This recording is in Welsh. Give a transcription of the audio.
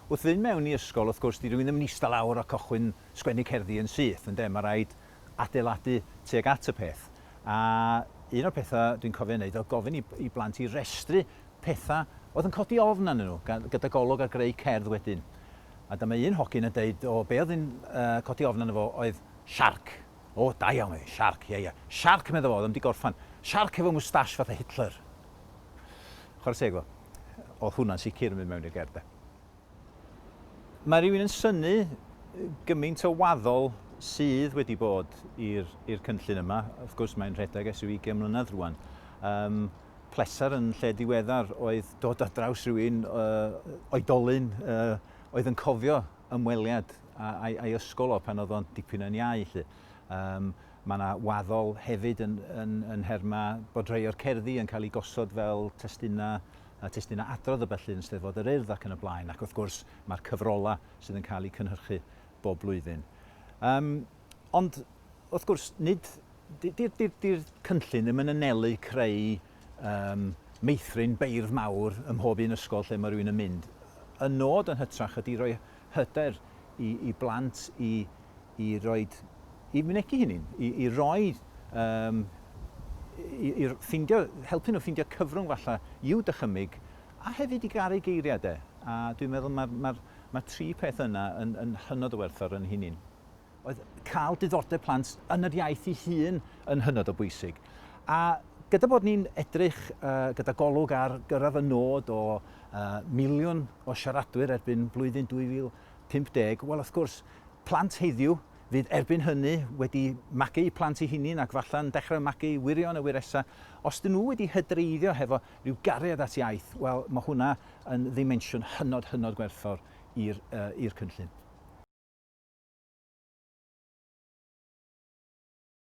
Wrth fynd mewn i ysgol, wrth gwrs, 'di rhywun ddim yn ista lawr a cychwyn sgwennu cerddi yn syth, ynde, mae rhaid adeiladu tuag at y peth. A un o'r pethau dwi'n cofio wneud oedd gofyn i, i blant i restru pethau oedd yn codi ofn arnyn nhw, gyda golwg ar greu cerdd wedyn. A dyma un hogyn yn deud, o, be oedd yn uh, codi ofn arno fo oedd siarc. O, da iawn, medde, siarc, ie, ie. Siarc, medde fo, oedd o'm 'di gorffan. Siarc efo mwstash fatha Hitler. Chwarae teg fo. Oedd hwnna'n sicr yn mynd mewn i'r gerdd, de. Mae rhywun yn synnu gymaint o waddol sydd wedi bod i'r cynllun yma. Wrth gwrs, mae'n rhedeg ers rhyw 20 mlynedd rwan. Um, pleser yn lle diweddar oedd dod ar draws rhywun uh, oedolyn uh, oedd yn cofio ymweliad a'i, a'i ysgol o pan oedd o'n dipyn yn iau. Lly. Um, mae yna waddol hefyd yn, yn, yn nhermau bod rhai o'r cerddi yn cael eu gosod fel testunau a testunau adrodd a ballu yn Steddfod yr Urdd ac yn y blaen, ac wrth gwrs mae'r cyfrolau sydd yn cael eu cynhyrchu bob blwyddyn. Um, ond wrth gwrs, nid, di'r di, di, cynllun ddim yn anelu creu um, meithrin beirdd mawr ym mhob un ysgol lle mae rhywun yn mynd. Y nod yn hytrach ydy rhoi hyder i, i blant i, i roed, i fynegi hynny, i, i roi, um, i, i ffindio, helpu nhw ffindio cyfrwng falle i'w dychymyg, a hefyd i garu geiriau de. A dwi'n meddwl mae'r ma ma tri peth yna yn, yn hynod o werthfawr yn hunin. Oedd cael diddordeb plant yn yr iaith ei hun yn hynod o bwysig. A gyda bod ni'n edrych uh, gyda golwg ar gyrraedd y nod o uh, miliwn o siaradwyr erbyn blwyddyn 2050, wel wrth gwrs, Plant heddiw fydd erbyn hynny wedi magu eu plant eu hunain ac falla'n dechrau magu eu wyrion a wyresau. Os dyn nhw wedi hydreiddio hefo rhyw gariad at iaith, wel, mae hwnna yn ddimensiwn hynod, hynod gwerthfawr i'r, uh, i'r cynllun.